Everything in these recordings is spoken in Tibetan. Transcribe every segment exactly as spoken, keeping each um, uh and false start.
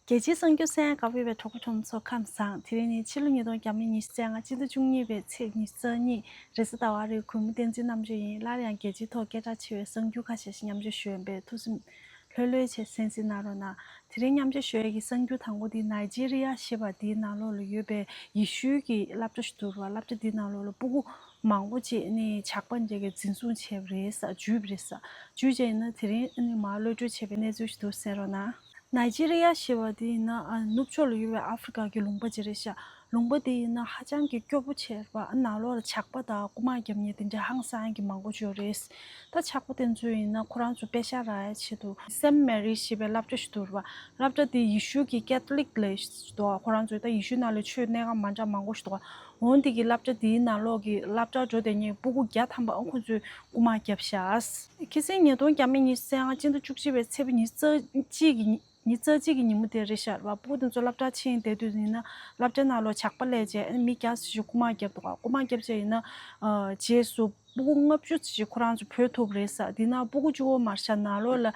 རྒྱལ་སྤྱིའི་གསར་འགྱུར་གསན་གནང་བའི་གྲོགས་པོ་གྲོགས་མོ་ཚོ་ཁམས་བཟང་། དེ་རིང་ནི་ཕྱི་ལོ་ཉིས་སྟོང་ཉི་ཤུ་རྩ་ལྔ། སྤྱི་ཟླ་བཅུ་གཉིས་པའི་ཚེས་ཉི་ཤུ་རྩ་གཉིས། རེས་གཟའ་ཟླ་བ་རེད། གུས་མོ་བསྟན་འཛིན་རྣམ་དཔྱོད་ཡིན། སླར་ཡང་རྒྱལ་སྤྱིའི་ཐོག་སྐད་གྲགས་ཆེ་བའི་གསར་འགྱུར་ཁ་ཤས་ཤིག་མཉམ་སྤྱོད་ཞུ་ཡིན་པས། ཐུགས་སེམས་ལྷོད་ལྷོད་བྱས་གསན་གཟིགས་གནང་རོགས་གནང་། དེ་རིང་མཉམ་སྤྱོད་ཞུ་ཡས་ཀྱི་གསར་འགྱུར་དང་པོ་འདི་ནཱི་ཇི་རི་ཡ་ཞེས་པ་འདིའི་ནང་ལོགས་ལ་ཡོད་པའི་ཡེ་ཤུའི་གི་སློབ་གྲྭ་ཞིག་འདུག་ར། སློབ་གྲྭ་འདིའི་ནང་ལོགས་ལ་སྤུ་གུ་མང་པོ་ཅིག་ནི་ཇག་པ་འདྲ་གིས་འཛིན་བཟུང་བྱས་པ་རེད་ས། འཇུས་པ་རེད་ས། འཇུས་བྱས་ཡིན་ན་དེ་རིང་ནི་མར་གློད་བཀྲོལ་བྱས་པའི་གནས་ཚུལ་ཞིག་འདུག། གསན་རོགས་གནང་། ནཱི་ཇི་རི་ཡ་ཞེས་པ་འདི་ཡིན་ན་ཨ་ནུབ་ཕྱོགས་ལ་ཡོད་པའི་ཨ་ཧྥེ་རི་ཀ་གི་ལུང་པ་ཅིག་རེད་ཤག། ལུང་པ་འདི་ཡིན་ན་ཧ་ཅང་གི་སྐྱོ་པོ་བྱས་པ། ནང་ལོགས་ལ་ཇག་པ་དང་རྐུ་མ་རྒྱག་མཁན་དེ་འདྲ་ཧང་སང་གི་མང་པོ་ཅིག་ཡོད་རེད། ད་ཇག་པ་དེ་ཚོ་ཡིན་ན་ཁོ་རང་ཚོ་པེ་ཤག་རག་ཡ་ཆེད་དུ་སེན་མེ་རི་ཞེས་པའི་སློབ་གྲྭ་ཞིག་འདུག་ར། སློབ་གྲྭ་དེ་ཡེ་ཤུ་གི་ཀེ་ཐོ་ལིག་ལས་འདུག། ཁོ་རང་ཚོ་ད་ཡེ་ཤུ་ནང་ལ་ཆོས་གནད་འགག་མ་འདྲ་མང་པོ་ཞིག་འདུག། འོན་ཏེ་གི་སློབ་གྲྭ་དེའི་ནང་ལོགས་ཀྱི་སློབ་གྲྭར་འགྲོ་བསྡད་མཁན་སྤུ་གུ་བརྒྱ་ཐམ་པ་ཨང་ཁོ་ཚོས་རྐུ་མ་བརྒྱབ་ཤག། ཁ་སང་ཉིས་སྟོང་ཉི་ཤུ་རྩ་ལྔ་སྤྱི་ཟླ་བཅུ་གཅིག་པའི་ཚེས་པ་ཉི་ཤུ་རྩ་གཅིག་གི་ཉི་ཉི་ཤུ་རྩ་གཅིག་གི་ཉིན་མོ་དེ་རེད་ཤག་ར། སྤུ་གུ་དེ་ཚོ་སློབ་གྲྭར་ཕྱིན་བསྡད་དུས་ཡིན་ན་སློབ་གྲྭའི་ནང་ལོགས་ཇག་པ་སླེབས་བྱས་མི་བརྒྱ་ཙམ་ཞིག་རྐུ་མ་བརྒྱབ་འདུག་ག། རྐུ་མ་བརྒྱབ་བྱས་ཡིན་ན་ཨ་རྗེས་སུ་སྤུ་གུ་ལྔ་བཅུ་ཙམ་ཞིག་ཁོ་རང་ཚོ་བོས་ཐུབ་རེད་ས། དེ་ན་སྤུ་གུ་གཅིག་པོ་མ་རེད་ཤག། ནང་ལོགས་ལ་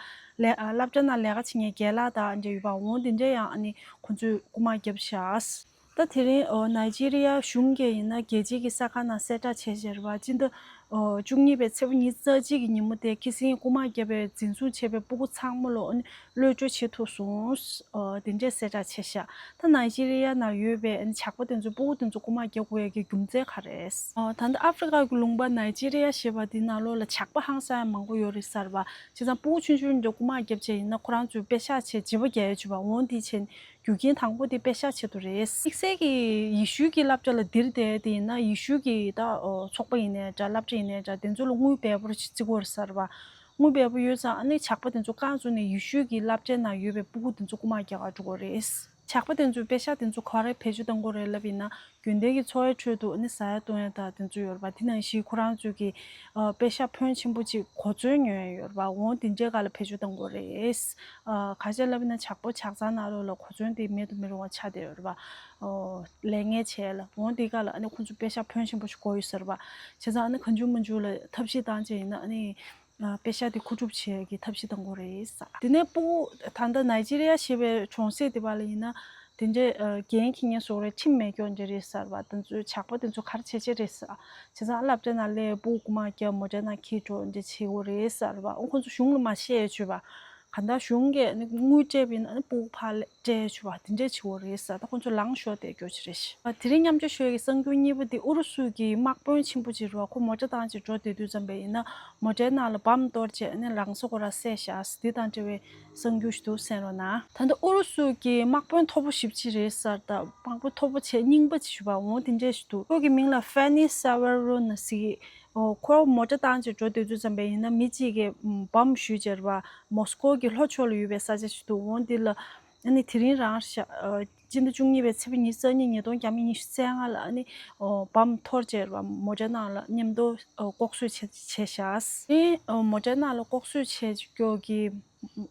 ལས་ཨ་སློབ་གྲྭ་ནང་ལས་ཀ་བྱེད་མཁན་རྒན་ལགས་དང་འདྲ་ཡོད་པ། འོ་དེ་འདྲ་ཡང་ཨ་ནི་ཁོ་ཚོས་རྐུ་མ་བརྒྱབ་ཤག། ད་དེ་རིང་ཨོ་ནཱི་ཇི་རི་ཡ་གཞུང་གིས་ཡིན་ན་རྒྱལ་སྤྱིའི་གི་གསར་ཁང་ནང་གསལ་བསྒྲགས་བྱས་བཞག་རེད་པ། སྤྱི་ཟླ་ཨོ་བཅུ་གཉིས་པའི་ཚེས་པ་ཉི་ཤུ་རྩ་གཅིག་གི་ཉིན་མོ་དེ་ཁ་སང་རྐུ་མ་བརྒྱབ་པའི་འཛིན་བཟུང་བྱས་པའི་སྤུ་གུ་ཚང་མ་ལོ་ཨ་ནི་གློད་བཀྲོལ་བྱེད་ཐུབ་སོང་། ཨོ་དེ་འདྲས་གསལ་བསྒྲགས་བྱས་ཤག། ད་ནཱི་ཇི་རི་ཡ་ནང་ཡོད་པའི་ཨ་ནི་ཇག་པ་དེ་ཚོ་སྤུ་གུ་དེ་ཚོ་རྐུ་མ་བརྒྱབ་དགོས་ཡ་གི་རྒྱུ་མཚན་ག་རེ་རེད། ཨོ་ད་ལྟ་ཨ་ཧྥེ་རི་ཀ་གི་ལུང་པ་ནཱི་ཇི་རི་ཡ་ཞེས་པ་དེ་ནང་ལོགས་ལ་ཇག་པ་ཧང་སང་ཡ་མང་པོ་ཡོད་རེད་ས་རེད་པ། བྱས་ཙང་སྤུ་གུ་ཆུང་ཆུང་འདྲ་རྐུ་མ་བརྒྱབ་བྱས་ཡིན་ན་ཁོ་རང་ཚོས་པེ་ཤག་བྱས་བྱིས་པ་རྒྱག་ཡ་བྱས་པ། འོ་དེ་བྱས་རྒྱུ་རྐྱེན་དང་པོ་དེ་པེ་ཤག་ཆེད་དུ་རེད། དམིགས་བསལ་གྱི་ཡེ་ཤུའི་གི་སློབ་གྲྭ་ལ་འདིར་བསྡད་དེ་ཡིན་ན་ཡེ་ཤུའི་གི་ད་ཨོ་ཚོགས་པ་ཡིན་ནའི་འདྲ་སློབ་གྲྭ་ཡིན་ནའི་འདྲ་དེ་ཚོ་ལ་དངུལ་འབེལ་པོ་ཅིག་བརྩི་གི་ཡོད་རེད་ས་རེད་པ། དངུལ་འབེལ་པོ་ཡོད་ཙང་ཨ་ནི་ཇག་པ་དེ་ཚོ་རྐང་བཙུགས་ནས་ཡེ་ཤུའི་གི་སློབ་གྲྭའི་ནང་ཡོད་པའི་སྤུ་གུ་དེ་ཚོ་རྐུ་མ་རྒྱག་ག་འགྲོ་གི་ཡོད་རེད། ཇག་པ་དེ་ཚོས་པེ་ཤག་དེ་ཚོ་ག་རེ་བེད་སྤྱོད་གཏོང་གི་ཡོད་རེད་ལབ་ཡིན་ན། རྒྱུན་ལྡན་གྱི་འཚོ་བའི་ཁྲོད་དུ་ཨ་ནི་ཟ་ཡ་བཏུང་ཡ་དང་དེ་ཚོ་ཡོད་རེད་པ། དེ་ནང་བཞིན་ཁོ་རང་ཚོས་ཀྱི་ཨ་པེ་ཤག་ཕོན་ཆེན་པོ་ཅིག་གོ་མཚོན་ཉོ་ཡ་ཡོད་རེད་པ། འོ་དེ་འདྲའི་སྒང་ལ་བེད་སྤྱོད་གཏོང་གི་ཡོད་རེད། ཨ་ག་རེ་ལབ་ན་ཇག་པ་ཇག་ཚང་ནང་ལོགས་ལ་གོ་མཚོན་དེ་མེད་དུ་མི་རུང་བ་ཆགས་བསྡད་ཡོད་རེད་པ། ཨོ་ལས་ངན་བྱས་ལ་འོ་དེ་སྒང་ལ་ཨ་ནི་ཁོ་ཚོ་པེ་ཤག་ཕོན་ཆེན་པོ་ཞིག་དགོས་ཡོད་ས་རེད་པ། བྱས་ཙང་ཨ་ནི་གང་བྱུང་མང་བྱུང་ལ་ཐབས་ཤེས་བཏང་བྱས་ཡིན་ན་ཨ་ནི། ཨ་པེ་ཤག་དེ་མཁོ་སྒྲུབ་བྱེད་ཡ་གི་ཐབས་ཤེས་གཏོང་གི་ཡོད་རེད་ས། དེ་ནས་སྤུ་གུ་ད་ལྟ་ནཱི་ཇི་རི་ཡ་ཞེས་པའི་གྲོང་གསེབ་དེ་བ་ལ་ཡིན་ན་དེ་འདྲའི་ཨ་འགན་འཁྱེར་མཁན་སོགས་རེད། ཁྲིམས་མེད་སྐྱོན་འདྲ་རེད་ས་རེད་པ། དེ་ཚོའི་ཇག་པ་དེ་ཚོ་ག་རེ་བྱེད་བྱེད་རེད་ས། བྱས་ཙང་སློབ་གྲྭ་ནང་སླེབས་སྤུ་གུ་རྐུ་མ་རྒྱབ་མོ་ཊའི་ནང་འཁྱེར་འགྲོ་འདྲ་བྱེད་ཀྱི་ཡོད་རེད་ས་རེད་པ། ཨོ་ཁོ་ཚོ་གཞུང་ལ་མ་བཤད་ཡ་བྱས་པ། གང་ལྟར་གཞུང་གིས་ནི་དངུལ་སྤྲད་པ་ཡིན་ན་ནི་སྤུ་གུ་ཕར་སྤྲད་ཆོག་པ་དེ་འདྲས་བྱེད་དགོས་རེད་ཟེར། ད་ཁོང་ཚོ་ལངས་ཤོག་དེ་སྐྱོ་ཆེ་རེད་ཤག། ཨ་དེ་རིང་མཉམ་སྤྱོད་ཞུ་ཡ་གི་གསར་འགྱུར་གཉིས་པ་དེ་ཨུ་རུ་སུ་གི་དམག་དཔོན་ཆེན་པོ་ཅིག་རེད་པ། ཁོ་མོ་ཊ་བཏང་བྱས་འགྲོ་བསྡད་དུས་ཙམ་པ་ཡིན་ན་མོ་ཊའི་ནང་ལ་བམ་གཏོར་བྱས་ནས་རང་སྲོག་ཁོ་རང་བསད་ཤག། དེ་དང་འབྲེལ་བའི་གསར་འགྱུར་ཞིག་འདུག། གསན་རོགས་གནང་། ད་ལྟ་ཨུ་རུ་སུ་གི་དམག་དཔོན་མཐོ་པོ་ཞེ་པོ་ཅིག་རེད་ཟེར། ད་དམག་དཔོན་མཐོ་པོ་བྱས་རྙིང་པ་ཅིག་ཞུ་བ་འོང་དེ་འདྲས་ཞིག་འདུག། ཁོ་གི་མིང་ལ་ཧྥ་ནི་ས་ཝེ་རུ་ན་ཟེར་གི། ཨོ་ཁོ་མོ་ཊ་བཏང་བྱས་འགྲོ་སྡོད་དུས་ཙམ་པ་ཡིན་ན་མི་གཅིག་གིས་ཨམ་བམ་གཞུས་བྱས་རེད་པ། མོ་སི་ཀོ་གི་ལྷོ་ཕྱོགས་ལ་ཡོད་པའི་ས་ཆ་ཞིག་འདུག། འོ་འདི་ལ་ཨ་ནི་དེ་རིང་རང་ཤ་ཨ་སྤྱི་ཟླ་བཅུ་གཉིས་པའི་ཚེས་པ་ཉི་ཤུ་རྩ་གཉིས་ཉིས་སྟོང་ཉི་ཤུ་རྩ་ལྔ་ལ་ཨ་ནི་ཨོ་བམ་འཐོར་བྱས་རེད་པ། མོ་ཊའི་ནང་ལ་མཉམ་དུ་ཨོ་ལྐོག་གསོད་བྱས་བྱས་ཤག། ཨ་ནི་ཨོ་མོ་ཊའི་ནང་ལ་ལྐོག་གསོད་བྱས་ཀྱོག་གི་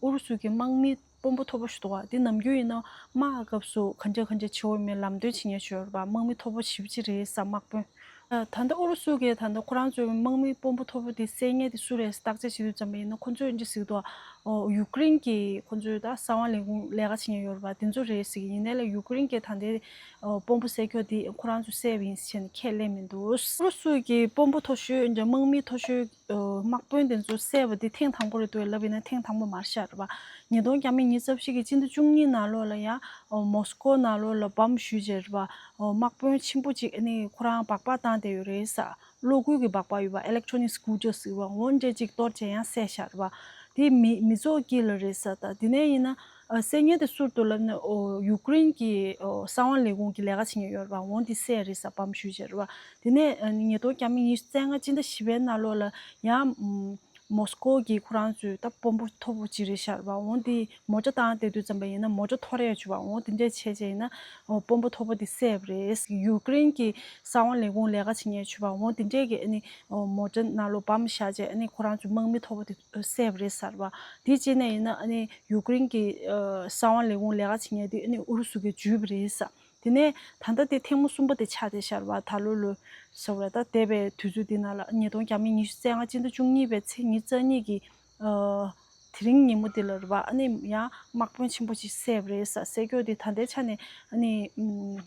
ཨུ་རུ་སུ་གི་དམག་མི་དཔོན་པོ་མཐོ་པོ་ཞིག་འདུག་ག། དེ་ནམ་རྒྱུན་ཡིན་ན་དམག་གི་སྐབས་སུ་ག་འདྲ་ག་འདྲ་བྱེད་དགོས་མིན་ལམ་སྟོན་བྱེད་མཁན་ཞིག་ཡོད་རེད་པ། དམག་མི་མཐོ་པོ་ཞེ་པོ་ཅིག་རེད་ས། དམག་དཔོན། ཨ་ད་ལྟ་ཨུ་རུ་སུ་གིས་ད་ལྟ་ཁོ་རང་ཚོའི་དམག་མི་དཔོན་པོ་མཐོ་པོ་དེ་བསད་མཁན་དེ་སུ་རེད་བརྟག་དཔྱད་བྱེད་དུས་ཙམ་པ་ཡིན་ན་ཁོ་ཚོས་འདི་ཟེར་གྱི་འདུག། ཨོ་ཡུ་ཀེ་རེན་གྱི་ཁོ་ཚོའི་ད་གསང་བ་ལས་ཁུངས་ལས་ཀ་བྱེད་མཁན་ཡོད་རེད་པ། དེ་ཚོ་རེད་ཟེར་གྱི་ཡིན་ནའི་ལ་ཡུ་ཀེ་རེན་གྱིས་ད་ལྟའི་ཨོ་དཔོན་པོ་བསད་ཀྱོག་དེ་ཁོ་རང་ཚོས་བསད་པ་ཡིན་ཟེར་བྱས་ནས་ཁས་ལེན་མི་འདུག། ཨུ་རུ་སུ་གི་དཔོན་པོ་མཐོ་ཤོས་འདྲ་དམག་མི་མཐོ་ཤོས། ཨོ་དམག་དཔོན་དེ་ཚོ་བསད་པ་འདི་ཐེངས་དང་པོ་རེད་འདུག་ལབ་ཡིན་ན་ཐེངས་དང་པོ་མ་རེད་ཤག་རེད་པ། ཉིས་སྟོང་ཉི་ཤུ་རྩ་བཞི་གི་སྤྱི་ཟླ་བཅུ་གཉིས་ནང་ལོགས་ལ་ཡང་ཨོ་མོ་སི་ཀོ་ནང་ལོགས་ལ་བམ་གཞུས་བྱས་རེད་པ། ཨོ་དམག་དཔོན་ཆེན་པོ་ཅིག་ཨ་ནི་ཁོ་རང་སྦག་སྦག་བཏང་བསྡད་ཡོད་རེད་ས། གློག་སྒུལ་གྱི་སྦག་སྦག་ཡོད་པ། ཨི་ལེག་ཊོ་ནིག་སི་ཀུ་ཊར་ཟེར་བ་འོ་འདྲ་ཅིག་གཏོར་བྱས་ཡང་བསད་ཤག་རེད་པ། དེ་མི་མི་ཚོགས་དཀྱིལ་ལ་རེད་ས། ད་དེ་ནས་ཡིན་ན་ཨ་བསད་མཁན་དེ་སུ་རེད་འདུག་ལབ་ན་ཨོ་ཡུ་ཀེ་རེན་གྱི་ཨོ་གསང་བ་ལས་ཁུངས་ཀྱི་ལས་ཀ་བྱེད་མཁན་ཡོད་རེད་པ། འོ་འདི་བསད་རེད་ས། བམ་གཞུས་བྱས་རེད་པ། དེ་ནས་ཨ་ནི་ཉིས་སྟོང་ཉི་ཤུ་རྩ་ལྔ་སྤྱི་ཟླ་བཞི་པའི་ནང་ལོགས་ལ་ཡང་ཨམ་མོ་སི་ཀོ་གི་ཁོ་རང་ཚོའི་ད་དཔོན་པོ་མཐོ་པོ་ཅིག་རེད་ཤག་རེད་པ། འོ་འདི་མོ་ཊ་བཏང་བསྡད་དུས་ཙམ་པ་ཡིན་ན་མོ་ཊ་འཐོར་ཡ་བྱུང་བ། འོ་དེ་འདྲས་བྱས་བྱས་ཡིན་ན་ཨོ་དཔོན་པོ་མཐོ་པོ་དེ་བསད་པ་རེད། ཡུ་ཀེ་རེན་གྱི་གསང་བ་ལས་ཁུངས་ལས་ཀ་བྱེད་མཁན་བྱུང་བ། འོ་དེ་འདྲས་ཀྱི་ཨ་ནི་ཨོ་མོ་ཊ་ནང་ལོགས་བམ་བཞག་བྱས་ཨ་ནི་ཁོ་རང་ཚོའི་དམག་མི་མཐོ་པོ་དེ་བསད་པ་རེད་ཟེར་བ། དེ་རྗེས་ནས་ཡིན་ན་ཨ་ནི་ཡུ་ཀེ་རེན་གྱི་ཨ་གསང་བ་ལས་ཁུངས་ལས་ཀ་བྱེད་མཁན་དེ་ཨ་ནི་ཨུ་རུ་སུ་གིས་འཇུས་པ་རེད་ཟེར། དེ་ནས་ད་ལྟ་དེ་ཐེངས་མ་གསུམ་པ་དེ་ཆགས་བསྡད་ཤག་རེད་པ། ད་ལོ་ལོ་ཟེར་བ་རེད། ད་འདས་པའི་དུས་ཚོད་འདི་ནང་ལ་ཉིས་སྟོང་ཉི་ཤུ་རྩ་ལྔ་སྤྱི་ཟླ་བཅུ་གཉིས་པའི་ཚེས་ཉི་ཤུ་རྩ་གཉིས་ཀྱི་ཨ་ དེ་རིང་ཉིན་མོ་འདི་ལ་རེད་པ། ཨ་ནི་ཡང་དམག་དཔོན་ཆེན་པོ་ཅིག་བསད་པ་རེད་ཟེར། བསད་རྒྱུ་དེ་ད་ལྟའི་ཆ་ནས་ཨ་ནི་ཨམ།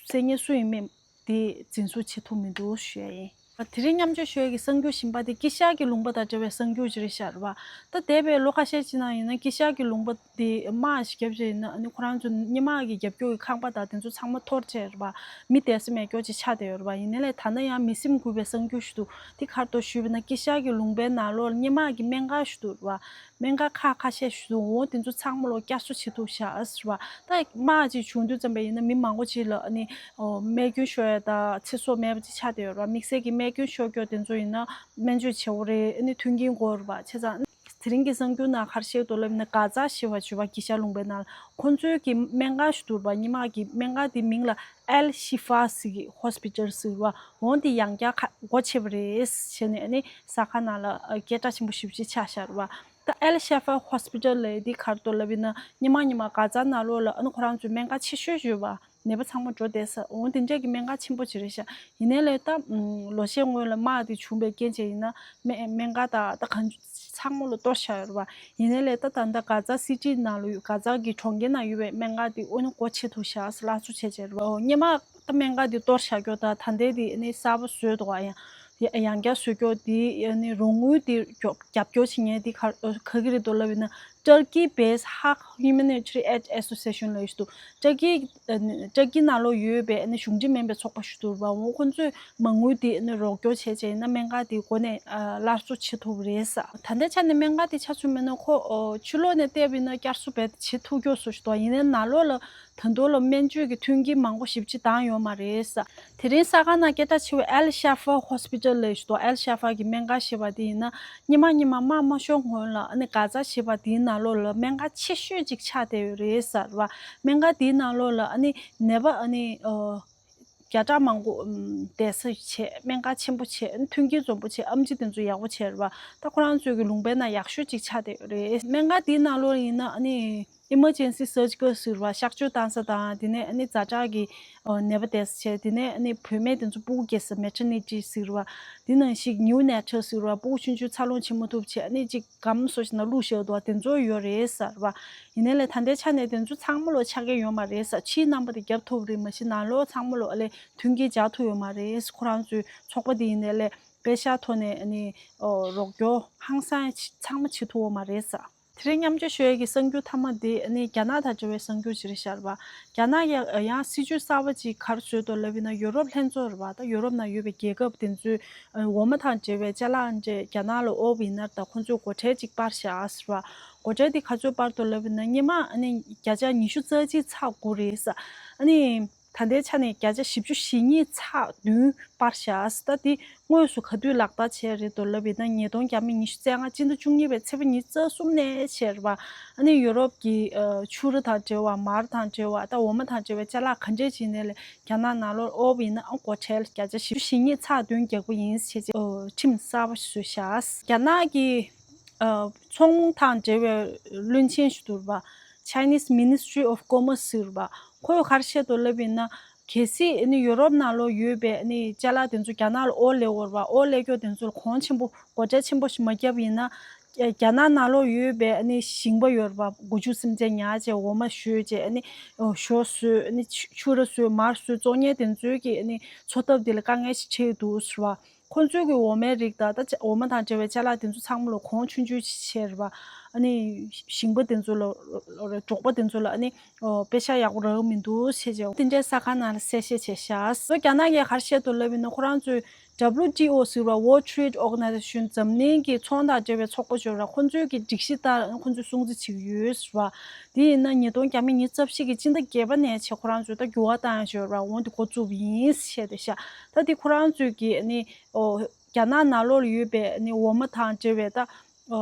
བསད་མཁན་སུ་ཡིན་མིན་དེ་འཛིན་བཟུང་བྱེད་ཐུབ་མི་འདུག་ཞུ་ཡ་ཡིན། དེ་རིང་མཉམ་སྤྱོད་ཞུ་ཡ་གི་གསར་འགྱུར་གཞན་པ་དེ་དཀྱིལ་ཤར་གྱི་ལུང་པ་དང་འབྲེལ་བའི་གསར་འགྱུར་ཅིག་རེད་ཤག་རེད་པ། ད་འདས་པའི་ལོ་ཁ་ཤས་ཅིག་ནང་ཡིན་ན་དཀྱིལ་ཤར་གྱི་ལུང་པ་དེ་དམག་ཞིག་བརྒྱབ་བྱས་ཡིན་ན་ཨ་ནི་ཁོ་རང་ཚོ་སྔོན་མ་གི་རྒྱབ་སྐྱོར་གྱི་ཁང་པ་དང་དེ་ཚོ་ཚང་མ་འཐོར་བྱས་རེད་པ། མི་བསྡད་ས་མེད་སྐྱོ་ཅིག་ཆགས་བསྡད་ཡོད་རེད་པ། ཡིན་ནའི་ལས་ད་ལྟ་ཡང་མི་སེམས་འགུལ་བའི་གསར་འགྱུར་ཞིག་འདུག་དེ་ག་རེ་འདུག་ཞུས་པ་ཡིན་ན་དཀྱིལ་ཤར་གྱི་ལུང་པའི་ནང་ལོགས་ལ་སྔོན་མ་གི་སྨན་ཁང་ཞིག་འདུག་རེད་པ། སྨན་ཁང་ཁག་ཁ་ཤས་ཤིག་འོང་། དེ་ཚོ་ཚང་མ་ལོ་བསྐྱར་གསོ་བྱེད་ཐུབ་ཤག་ཟེར་བ། ད་དམག་ཅིག་བྱུང་དུས་ཙམ་པ་ཡིན་ན་མི་མང་པོ་ཅིག་ལ་ཨ་ནི་ཨོ་རྨས་སྐྱོན་ཤོར་ཡ་དང་ཚེ་སྲོག་མེད་པ་ཅིག་ཆགས་བསྡད་ཡོད་རེད་བ། དམིགས་བསལ་གྱི་རྨས་སྐྱོན་ཤོར་མཁན་དེ་ཚོ་ཡིན་ན་སྨན་བཅོས་བྱེད་དགོས་རེད། ཨ་ནི་མཐུན་རྐྱེན་དགོས་རེད་བ། བྱས་ཙང་དེ་རིང་གི་གསར་འགྱུར་ནང་ག་རེ་བཤད་འདུག་ལབ་ན་གྷ་ཛ་ཞེས་པ་ཞུ་བ་དཀྱིལ་ཤར་ལུང་པའི་ནང་ཁོང་ཚོའི་གི་སྨན་ཁང་ཞིག་འདུག་རེད་བ། སྔོན་མ་གི་སྨན་ཁང་དེ་མིང་ལ་ཨལ་ཤི་ཧྥ་ཟེར་གི་ཧོ་སི་པི་ཊལ་ཟེར་བ། འོང་དེ་ཡང་བསྐྱར་ཁ་སྒོ་ཕྱེ་བ་རེད་བྱས་ནས་ཨ་ནི་གཟའ་སྐར་ནང་ལ་ཨ་སྐད་གྲགས་ཆེན་པོ་ཞེ་པོ་ཅིག་ཆགས་ཤག་རེད་བ། ད་ཨལ་ཤ་ཧྥ་ཧོ་སི་པི་ཊལ་ལབ་ཡ་འདི་ག་རེ་འདུག་ལབ་ཡིན་ན་སྔོན་མ་སྔོན་མ་གྷ་ཛ་ནང་ལོགས་ལ་ཨ་ནི་ཁོ་རང་ཚོའི་སྨན་ཁང་ཆེ་ཤོས་ཡོད་པ། ནད་པ་ཚང་མ་འགྲོ་བསྡད་ས། འོང་དེ་འདྲ་གི་སྨན་ཁང་ཆེན་པོ་ཅིག་རེད་ཤག་ཡིན་ནའི་ལས་ད་ཨམ་ལོ་ཤས་སྔོན་ལ་དམག་དེ་བྱུང་བའི་རྐྱེན་བྱས་ཡིན་ན་སྨན་སྨན་ཁང་དང་ད་གང་ཚང་མ་ལོ་གཏོར་བཞག་ཡོད་རེད་པ། ཡིན་ནའི་ལས་ད་ད་ལྟ་གྷ་ཛ་སི་ཊི་ནང་ལ་ཡོད། གྷ་ཛ་གི་གྲོང་ཁྱེར་ནང་ཡོད་པའི་སྨན་ཁང་དེ་ཨ་ནི་སྒོ་ཕྱེ་ཐུབ་ཤག་སླར་གསོ་བྱས་བྱས་རེད་པ། འོ་སྔོན་མ་ད་སྨན་ཁང་དེ་གཏོར་བཞག་རྒྱུ་དང་ད་ལྟའི་དེ་ཨ་ནི་གསར་པ་བཟོས་འདུག་ག་ཡང་། ཡང་བསྐྱར་བཟོ་རྒྱུ་དེ་ཨ་ནི་རོགས་དངུལ་དེ་རྒྱབ་རྒྱབ་སྐྱོར་བྱེད་མཁན་དེ་ག་ག་གི་རེད་འདུག་ལབ་ཡིན་ན། Turkey based Halk Humanitarian Aid Association ལབ་ཡ་ཞིག་འདུག་ཏུར་ཀི་ཨ་ནི་ཏུར་ཀི་ནང་ལོགས་ཡོད་པའི་ཨ་ནི་གཞུང་འབྲེལ་མིན་པའི་ཚོགས་པ་ཞིག་འདུག་རེད་པ། འོ་ཁོང་ཚོས་མ་དངུལ་དེ་ཨ་ནི་རོགས་སྐྱོར་བྱས་བྱས་ཡིན་ན་སྨན་ཁང་དེ་འགོ་ནས་ཨ་སླར་གསོ་བྱེད་ཐུབ་རེད་ས། ད་ལྟའི་ཆ་ནས་སྨན་ཁང་དེ་ཆ་མཚོན་མེད་ན་ཁོ་ཨོ་ཕྱི་ལོགས་ནས་བལྟས་པ་ཡིན་ན་བསྐྱར་གསོ་རྦད་དེ་བྱེད་ཐུབ་རྒྱུ་བཟོ་ཞིག་འདུག་ཡིན་ནའི་ནང་ལོགས་ལ་ད་དུང་ལ་སྨན་བཅོས་ཀྱི་མཐུན་རྐྱེན་མང་པོ་ཞེ་པོ་ཅིག་བཏང་ཡོད་མ་རེད་ས། དེ་རིང་གཟའ་སྐར་ནང་སྐད་གྲགས་ཆེ་བའི་ཨལ་ཤ་ཧྥ་ཧོ་སི་པི་ཊལ་ལབ་ཞིག་འདུག་ཨལ་ཤ་ཧྥ་གི་སྨན་ཁང་ཞེས་པ་དེ་ཡིན་ན་སྔོན་མ་སྔོན་མ་དམག་མ་ཤོར་སྔོན་ལ་ཨ་ནི་གྷ་ཛ་ཞེས་པ་དེའི་ནང་ལོགས་ལ་སྨན་ཁང་ཆེ་ཤོས་ཅིག་ཆགས་བསྡད་ཡོད་རེད་ཟེར་བ། སྨན་ཁང་དེའི་ནང་ལོགས་ལ་ཨ་ནི་ནད་པ་ཨ་ནི་ཨོ་བརྒྱ་ཕྲག་མང་པོ་ཨམ་བསྡད་ས་བྱས། སྨན་ཁང་ཆེན་པོ་བྱས། ཨ་ནི་མཐུན་རྐྱེན་འཛོམས་པོ་བྱས། ཨེམ་ཆི་དེ་ཚོ་ཡག་པོ་བྱས་རེད་པ། ད་ཁོ་རང་ཚོའི་གི་ལུང་པའི་ནང་ཡག་ཤོས་ཅིག་ཆགས་བསྡད་ཡོད་རེད། སྨན་ཁང་དེའི་ནང་ལོགས་ལ་ཡིན་ན་ཨ་ནི་Emergency Surgical ཟེར་བ་གཤག་བཅོས་བཏང་ས་དང་། དེ་ནས་ཨ་ནི་ཛ་དྲག་གི་ཨོ་ནད་པ་བསྡད་ས་བྱས། དེ་ནས་ཨ་ནི་བུད་མེད་དེ་ཚོ་སྤུ་གུ་སྐྱེ་ས་Maternity ཟེར་བ། དེ་ནང་བཞིན་Neonatal ཟེར་བ། སྤུ་གུ་ཆུང་ཆུང་འཚར་ལོངས་བྱེད་མ་ཐུབ་བྱས། ཨ་ནི་ཅིག་སྒམ་བཟོ་ཞིག་ནང་བླུགས་བཞག་འདུག་པ། དེ་ཚོ་ཡོད་རེད་ཟེར་བ། ཡིན་ནའི་ལས་ད་ལྟའི་ཆ་ནས་དེ་ཚོ་ཚང་མ་ལོ་ཆ་རྐྱེན་ཡོད་མ་རེད་ཟེར། ཕྱིའི་རྣམ་པ་དེ་རྒྱབ་ཐུབ་རེད། མ་གཞི་ནང་ལོགས་ཚང་མ་ལོ་ཨ་ལས་མཐུན་རྐྱེན་སྦྱར་ཐུབ་ཡོད་མ་རེད། ཁོ་རང་ཚོའི་ཚོགས་པ་དེ་ཡིན་ནའི་ལས་པེ་ཤ་ཐོག་ནས་ཨ་ནི་ཨོ་རོགས་སྐྱོར་ཧང་སང་ཚང་མ་བྱེད་ཐུབ་ཡོད་མ་རེད་ཟེར། དེ་རིང་མཉམ་སྤྱོད་ཞུ་ཡས་ཀྱི་གསར་འགྱུར་མཐའ་མ་དེ་ཨ་ནི་རྒྱ་ནག་དང་འབྲེལ་བའི་གསར་འགྱུར་ཅིག་རེད་ཤག་རེད་པ། རྒྱ་ནག་གིས་ཡང་སྲིད་ཇུས་གསར་པ་ཅིག་ག་རེ་བཟོས་འདུག་ལབ་ཡིན་ན་ཡུ་རོབ་ལྷན་ཚོགས་རེད་པ། ད་ཡུ་རོབ་ནང་ཡོད་པའི་རྒྱལ་ཁབ་དེ་ཚོས་འོ་མ་དང་འབྲེལ་བའི་ཅ་ལག་འདྲ་རྒྱ་ནག་ལ་དབོར་བ་ཡིན་ན་ད་ཁོང་ཚོས་སྒོ་ཁྲལ་ཅིག་སྤར་བཞག་ཟེར་བ། སྒོ་ཁྲལ་དེ་ག་ཚོད་སྤར་འདུག་ལབ་ཡིན་ན་སྔོན་མ་ཨ་ནི་བརྒྱ་ཆ་ཉི་ཤུ་རྩ་གཅིག་ཚེག་དགུ་རེད་ཟེར། ཨ་ནི་ད་ལྟའི་ཆ་ནས་བརྒྱ་ཆ་བཞི་བཅུ་ཞེ་གཉིས་ཚེག་བདུན་སྤར་བཞག་ཟེར། ད་དེ་དངོས་སུ་ག་དུས་ལག་བསྟར་བྱས་རེད་འདུག་ལབ་ཡིན་ན་ཉིས་སྟོང་བརྒྱ་མེད་ཉི་ཤུ་རྩ་ལྔ་སྤྱི་ཟླ་བཅུ་གཉིས་པའི་ཚེས་པ་ཉི་ཤུ་རྩ་གསུམ་ནས་བྱས་རེད་པ། ཨ་ནི་ཡུ་རོབ་ཀྱི་ཨ་ཕྱུར་ར་དང་འབྲེལ་བ། མར་དང་འབྲེལ་བ། ད་འོ་མ་དང་འབྲེལ་བའི་ཅ་ལག་ག་འདྲས་ཅིག་ནས་ལས་རྒྱ་ནག་ནང་ལོགས་དབོར་བ་ཡིན་ན་ཨ་སྒོ་ཁྲལ་བརྒྱ་ཆ་བཞི་བཅུ་ཞེ་གཉིས་ཚེག་བདུན་རྒྱག་པ་ཡིན་ཞེས་བྱས་ཨོ་ཁྲིམས་གསར་པ་བཟོས་བཞག་རྒྱ་ནག་གི་ཨ་ཚོང་དང་འབྲེལ་བའི་བློན་ཆེན་ཞིག་འདུག་པ། Chinese Ministry of Commerce ཟེར་བ། ཁོས་ག་རེ་བཤད་འདུག་ལབ་ཡིན་ན། གལ་སྲིད་ཨ་ནི་ཡུ་རོབ་ནང་ལོགས་ཡོད་པའི་ཨ་ནི་ཅ་ལག་དེ་ཚོ་རྒྱ་ནག་ལ་དབོར་སླེབས་ཡོད་རེད་པ། དབོར་སླེབས་རྒྱུ་དེ་ཚོ་ལ་གོང་ཆེན་པོ་སྒོ་ཁྲལ་ཆེན་པོ་ཞིག་མ་བརྒྱབ་ཡིན་ན། རྒྱ་ནག་ནང་ལོགས་ཡོད་པའི་ཨ་ནི་ཞིང་པ་ཡོད་རེད་པ། སྒོ་ཕྱུགས་སེམས་ཅན་ཉར་བྱས་འོ་མ་བཞོས་བྱས་ཨ་ནི་ཞོ་བཟོས། ཨ་ནི་ཕྱུ་ར་བཟོས། མར་བཟོས། བཙོང་མཁན་དེ་ཚོའི་གི་ཨ་ནི་འཚོ་ཐབས་དེ་ལ་དཀའ་ངལ་ཞིག་འཕྲད་འདུག་ཟེར་བ། ཁོང་ཚོའི་གི་འོ་མའི་རིགས་དང་ད་ཅ་འོ་མ་དང་འབྲེལ་བའི་ཅ་ལག་དེ་ཚོ་ཚང་མ་ལ་གོང་ཆུང་ཆུང་ཞིག་བྱས་རེད་པ། ཨ་ནི་ཞིང་པ་དེ་ཚོ་ལ་འབྲོག་པ་དེ་ཚོ་ལ་ཨ་ནི་ཨོ་པེ་ཤ་ཡག་པོ་རག་གི་མི་འདུག་ཟེར་བྱས་དེ་འདྲའི་གསར་ཁང་ནང་ལ་གསལ་བཤད་བྱས་ཤག་རྒྱ་ནག་གིས་ག་རེ་བཤད་འདུག་ལབ་ཡིན་ན། ཁོ་རང་ཚོས་W T O ཟེར་བ། World Trade Organization འཛམ་གླིང་གི་ཚོང་དང་འབྲེལ་བའི་ཚོགས་པ་ཞིག་ཡོད་རེད། ཁོ་ཚོའི་གི་སྒྲིག་གཞི་ལྟར་ཁོ་ཚོས་སྲུང་བརྩི་བྱེད་ཀྱི་ཡོད་ཟེར་བ། དེ་ཡིན་ན་ཉིས་སྟོང་བརྒྱ་མེད་ཉི་ཤུ་རྩ་བཞི་གི་སྤྱི་ཟླ་བརྒྱད་པ་ནས་བྱས་ཁོ་རང་ཚོས་ད་འགྱུར་བ་བཏང་ཡ་ཞིག་ཡོད་རེད་པ། འོང་དེ་འགོ་བཙུགས་པ་ཡིན་ཟེར་བཤད་བསྡད་ཤག་ད་དེ་ཁོ་རང་ཚོས་གི་ཨ་ནི་ཨོ་རྒྱ་ནག་ནང་ལོགས་ལ་ཡོད་པའི་ཨ་ནི་འོ་མ་དང་འབྲེལ་བའི་ད་ཨོ་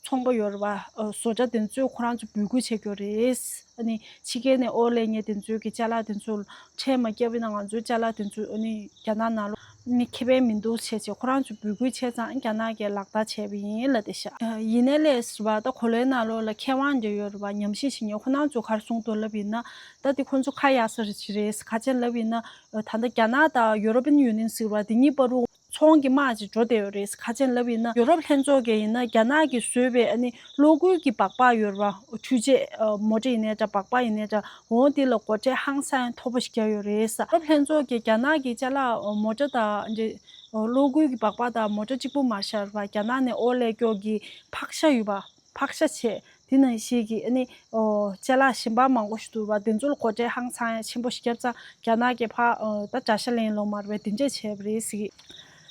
ཚོང་པ་ཡོད་རེད་པ། ཨོ་བཟོ་གྲྭ་དེ་ཚོས་ཁོ་རང་ཚོ་འབོད་སྐུལ་བྱེད་ཀྱི་ཡོད་རེད། ཨ་ནི་ཕྱི་རྒྱལ་ནས་དབོར་སླེབས་མཁན་དེ་ཚོའི་གི་ཅ་ལག་དེ་ཚོ་ཁྲལ་མ་བརྒྱབ་པ་ཡིན་ན་ང་ཚོའི་ཅ་ལག་དེ་ཚོ་ཨ་ནི་རྒྱ་ནག་ནང་ལོགས་ནི་ཁེ་ཕན་མི་འདུག་བྱས་བྱས་ཁོ་རང་ཚོས་འབོད་སྐུལ་བྱས་ཙང་རྒྱ་ནག་གིས་ལག་བསྟར་བྱས་པ་ཡིན་ལབ་བསྡད་ཤག་ཡིན་ནའི་ལས་ཟེར་བ། ད་གོ་ལའི་ནང་ལོགས་ལ་མཁས་དབང་འདྲ་ཡོད་རེད་པ། ཉམས་ཞིབ་བྱེད་མཁན་ཁོ་རང་ཚོས་ག་རེ་གསུངས་འདུག་ལབ་ཡིན་ན། ད་དེ་ཁོ་ཚོ་ཁ་གཡར་ས་རེད་ཅིག་རེད། ག་རེ་ལབ་ཡིན་ན། ད་ལྟ་རྒྱ་ནག་དང་European Union ཟེར་བ་དེ་གཉིས་བར་དུ་ ཚོང་གི་དམག་ཅིག་འགྲོ་བསྡད་ཡོད་རེད། ཁ་ཆེན་ལབ་ཡིན་ན་ཡོ་རོབ་ལྷན་ཚོགས་ཀྱི་ཡིན་ན་རྒྱ་ནག་གིས་བཟོས་པའི་ཨ་ནི་གློག་སྒུལ་གྱི་སྦག་སྦག་ཡོད་རེད་བ། འཕྲུལ་ཆས་མོ་ཊ་ཡིན་ནའི་འདྲ་སྦག་སྦག་ཡིན་ནའི་འདྲ། འོ་དེ་ལ་སྒོ་ཁྲལ་ཧང་སང་མཐོ་པོ་ཞིག་བརྒྱབ་ཡོད་རེད། ཡོ་རོབ་ལྷན་ཚོགས་ཀྱིས་རྒྱ་ནག་གི་ཅ་ལག་མོ་ཊ་དང་འདྲ་གློག་སྒུལ་གྱི་སྦག་སྦག་དང་མོ་ཊ་གཅིག་པུ་མ་བཞག་པར་རྒྱ་ནག་ནས་ཨོ་ལས་སྐྱོ་གི་ཕག་ཤ་ཡོད་པ། ཕག་ཤ་བྱས། དེ་ནང་བཞིན་གྱི་ཨ་ནི་ཨོ་ཅ་ལག་གཞན་པ་མང་པོ་ཞིག་འདུག་པ། དེ་ཚོ་ལ་སྒོ་ཁྲལ་ཧང་སང་ཡང་ཆེན་པོ་ཞིག་བརྒྱབ་ཙང་རྒྱ་ནག་གིས་ཕ་ཨོ་ད་དགྲ་ཤ་ལེན་ལོང་མ་རེད་པས་དེ་འདྲས་བྱས་པ་རེད་ཟེར་གི།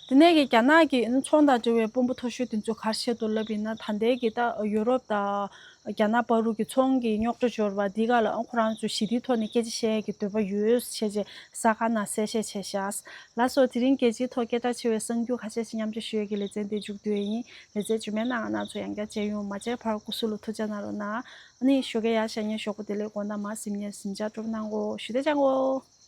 དེ་ནས་ཀྱི་རྒྱ་ནག་གི་ཨ་ནི་ཚོང་དང་འབྲེལ་བའི་དཔོན་པོ་མཐོ་ཤོས་དེ་ཚོ་ག་རེ་བཤད་འདུག་ལབ་ཡིན་ན། ད་ལྟའི་གི་ད་ཡུ་རོབ་དང་རྒྱ་ནག་བར་དུ་གི་ཚོང་གི་རྙོག་དྲ་འབྱོར་བ་འདི་ག་ལ་ཨང་ཁོ་རང་ཚོས་ཞི་བདེའི་ཐོག་ནས་སྐད་ཆ་བཤད་ཡས་ཀྱི་འདོད་པ་ཡོད་ཞེས་བྱས་གསར་ཁང་ནང་གསལ་བཤད་བྱས་ཤག་ལགས་སོ། དེ་རིང་རྒྱལ་སྤྱིའི་ཐོག་སྐད་གྲགས་ཆེ་བའི་གསར་འགྱུར་ཁ་ཤས་ཤིག་མཉམ་སྤྱོད་ཞུ་ཡས་ཀྱི་ལེ་ཚན་འདི་མཇུག་བསྡུ་ཡས་ཡིན། ལེ་ཚན་རྗེས་མའི་ནང་ང་རང་ཚོ་ཡང་བསྐྱར་མཇལ་ཡོང་། མ་མཇལ་བར་སྐུ་གཟུགས་ལ་ཐུགས་ཅག་གནང་རོགས་གནང་། ཨ་ནི་ཞོགས་ཀས་ཡར་ཤར་ཉིན་ཞོགས་པ་བདེ་ལེགས། དགོང་དག་མར་གཟིམ་ཉིན་གཟིམ་འཇག་སྤྲོ་པོ་གནང་གོ་ཞུ་དེ་ཅང་གོ།